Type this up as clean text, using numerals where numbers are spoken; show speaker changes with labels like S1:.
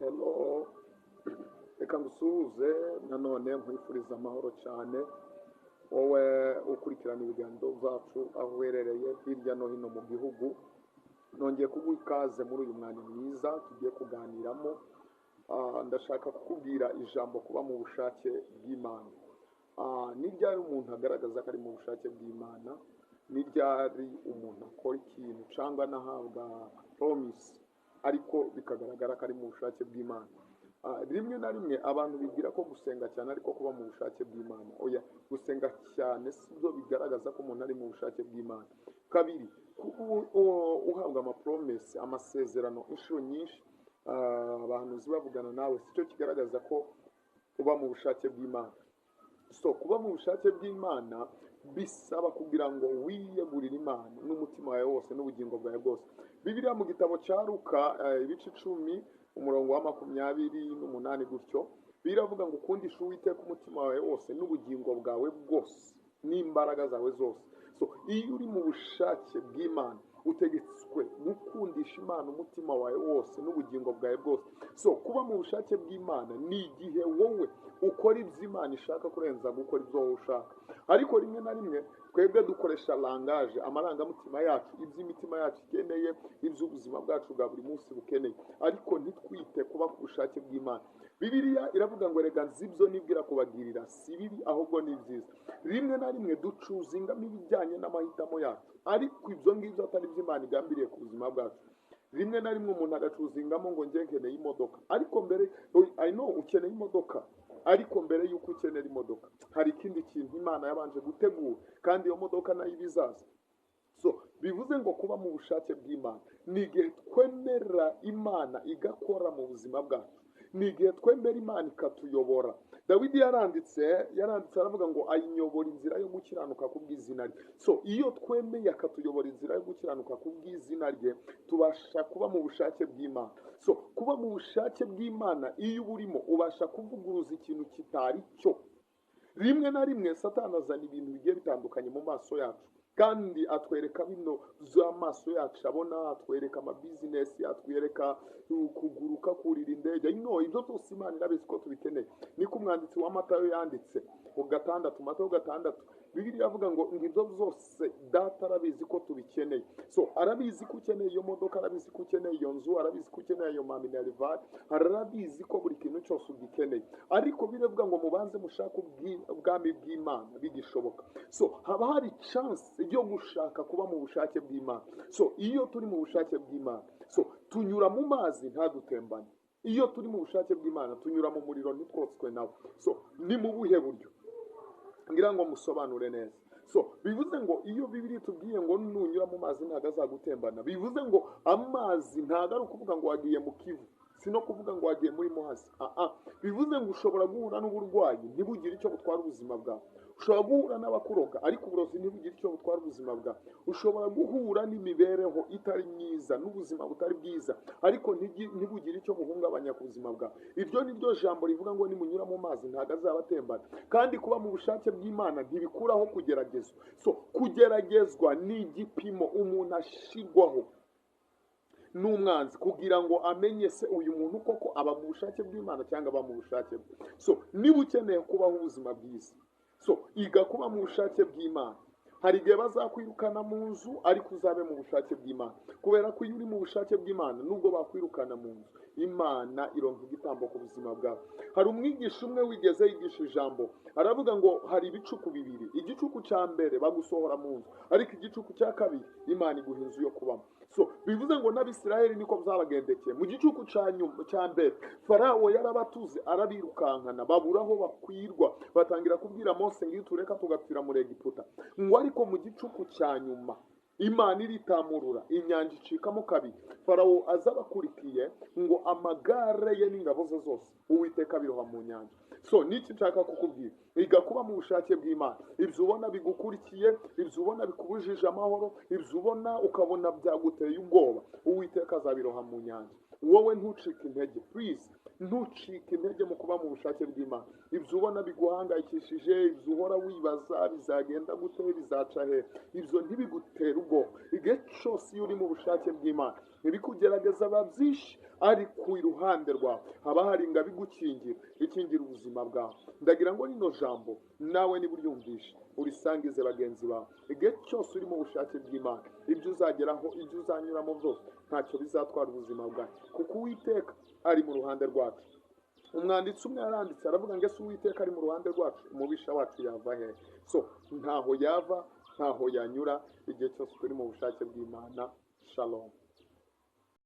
S1: Hello, reka ngusuhuze nanone nkwifuriza amahoro cyane, wowe ukurikirana ibiganiro byacu aho uherereye hirya no hino mu gihugu. Nongeye kuguha ikaze muri uyu mwanya mwiza tugiye kuganiramo. Ndashaka kukubwira ijambo kuba mu bushake bw'Imana. Ni ryari umuntu agaragaza ko ari mu bushake bw'Imana? Ni ryari umuntu akora ikintu cyangwa anahabwa promise ariko bikagaragara ko ari mu bushake bw'Imana? Rimwe na rimwe abantu bibwira ko gusenga cyane ariko kuba mu bushake bw'Imana. Oya, gusenga cyane si byo bigaragaza ko umuntu ari mu bushake bw'Imana. Kabiri, kuba uhabwa amapromesse, amasezerano inshuro nyinshi, abahanuzi bavugana nawe, si cyo kigaragaza ko uba mu bushake bw'Imana. So kuba mu bushake bw'Imana bisaba kugira ngo wiyegurire Imana n'umutima wawe wose n'ubugingo bwawe bwose. Bibiliya mu gitabo cya Luka, ibice 10, umurongo wa 28 gutyo, biravuga ngo ukundishe Uwiteka umutima wawe wose n'ubugingo bwawe bwose n'imbaraga zawe zose. So iyo uri mu bushake bw'Imana utegetswe gukundisha Imana umutima wawe wose n'ubugingo bwawe bwose. So kuba mu bushake bw'Imana ni igihe wowe ukora ibyo Imana ishaka kurenza gukora ibyo wowe ushaka. Ariko rimwe na rimwe twebwe dukoresha langage, amarangamutima yacu, ibyo imitima yacu ikeneye, ibyo ubuzima bwacu bwa buri munsi bukeneye, ariko ntitwite kuba ku bushake bw'Imana. Bibiliya iravuga ngo rega nzi ibyo nibwira kubagirira, si bibi ahubwo ni byiza. Rimwe na rimwe ducuzingamo ibijyanye n'amahitamo yacu, ariko ibyo ngibyo atari byo Imana igambiriye ku buzima bwacu. Rimwe na rimwe umuntu agacuzingamo ngo njye nkeneye imodoka, ariko mbere, I know ukeneye imodoka, ariko mbere y'uko ukenera imodoka hari ikindi kintu Imana yabanje gutegura, kandi iyo modoka nayo iba izaza. So bivuze ngo kuba mu bushake bw'Imana ni igihe twemera Imana igakora mu buzima bwacu, ni igihe twemera Imana ikatuyobora. Dawidi yaranditse aravuga ngo ayinyobora inzira yo gukiranuka ku bw'izina rye. So iyo twemeye akatuyobora inzira yo gukiranuka ku bw'izina rye, tubasha kuba mu bushake bw'Imana. So kuba mu bushake bw'Imana, iyo uba urimo ubasha kuvuguruza ikintu kitari cyo. Rimwe na rimwe Satani azana ibintu bigiye bitandukanye mu maso yacu, kandi atwereka bino z'amaso yacu abona, atwereka amabizinesi, atwereka kuguruka, kurira indege. No, ibyo byose Imana irabizi ko tubikeneye. Niko umwanditsi wa Matayo yanditse ku 6, Matayo 6, Bibiliya iravuga ngo ibyo byose Data arabizi ko tubikeneye. So arabizi ko ukeneye iyo modoka, arabizi ko ukeneye iyo nzu, arabizi ko ukeneye ayo maminerivare, arabizi ko buri kintu cyose ugikeneye. Ariko biravuga ngo mubanze mushake ubwami bw'Imana bigishoboka. So haba hari chance yo gushaka kuba mu bushake bw'Imana. So iyo turi mu bushake bw'Imana, so tunyura mu mazi ntadutembane. Iyo turi mu bushake bw'Imana tunyura mu muriro ntitwotswe nawo. So ni mu buhe buryo? Ngira ngo musobanure neza. So bivuze ngo iyo Bibiliya itubwiye ngo nunyura mu mazi ntabwo azagutembana, bivuze ngo amazi ntabwo ari ukuvuga ngo wagiye mu Kivu, si no kuvuga ngo wagiye muri Muhazi. Bivuze ngo ushobora guhura n'uburwayi ntibugire icyo butwara ubuzima bwawe. Ushobora guhura n'abakuroga ariko uburozi ntibugire icyo butwara ubuzima bwawe. Ushobora guhura n'imibereho itari myiza n'ubuzima butari bwiza ariko ntibugire icyo buhungabanya ku buzima bwawe. Iryo ni ryo jambo rivuga ngo nimunyura mu mazi ntabwo azabatembana. Kandi kuba mu bushake bw'Imana ntibikuraho kugeragezwa. So kugeragezwa ni igipimo umuntu ashirwaho n'umwanzi kugira ngo amenye se uyu muntu koko aba mu bushake bw'Imana cyangwa aba mu bushake bwe. So niba ukeneye kubaho ubuzima bwiza, so iga kuba mu bushake bw'Imana. Hari igihe bazakwirukana mu nzu ariko uzabe mu bushake bw'Imana, kubera ko iyo uri mu bushake bw'Imana nubwo bakwirukana mu nzu, Imana ironka igitambo ku buzima bwawe. Hari umwigisha umwe wigeze yigisha ijambo aravuga ngo hari ibicuku bibiri, igicuku cya mbere bagusohora mu nzu, ariko igicuku cya kabiri Imana iguha inzu yo kubamo. So bivuze ngo n'Abisirayeli niko byabagendekeye. Mu gicuku cya nyuma cya mbere Farawo yarabatuze arabirukankana, babura aho bakwirwa, batangira kubwira Mose ngo iyo tureka tugapfira muri Egiputa. Ngo ariko mu gicuku cya nyuma Imana iritamurura, inyanja icikamo kabiri, Farawo azabakurikiye ngo amagare ye n'ingabo ze zose Uwiteka abiroha mu nyanja. So niki nshaka kukubwira, iga kuba mu bushake bw'Imana. Ibyo ubona bigukurikiye, ibyo ubona bikubujije amahoro, ibyo ubona ukabona byaguteye ubwoba, Uwiteka azabiroha mu nyanja. Wowe ntucike intege, please ntucike intege mu kuba mu bushake bw'Imana. Ibyo ubona biguhangayikishije, ibyo uhora wibaza bizagenda gute, bizaca he, ibyo ntibigutere ubwoba. Igihe cyose iyo uri mu bushake bw'Imana, Ibikugerageza biba byinshi, ariko iruhande rwawe haba hari ingabo igukingira, ikingira ubuzima bwawe. Ndagira ngo rino jambo nawe niba uryumvishe urisangize bagenzi bawe. Igihe cyose uri mu bushake bw'Imana, ibyo uzageraho, ibyo uzanyuramo byose, ntacyo bizatwara ubuzima bwawe, kuko Uwiteka ari mu ruhande rwacu. Umwanditsi umwe yaranditse aravuga ngo: "Ese Uwiteka ari mu ruhande rwacu, umubisha wacu yava hehe?" So ntaho yava, ntaho yanyura, igihe cyose turi mu bushake bw'Imana. Shalom.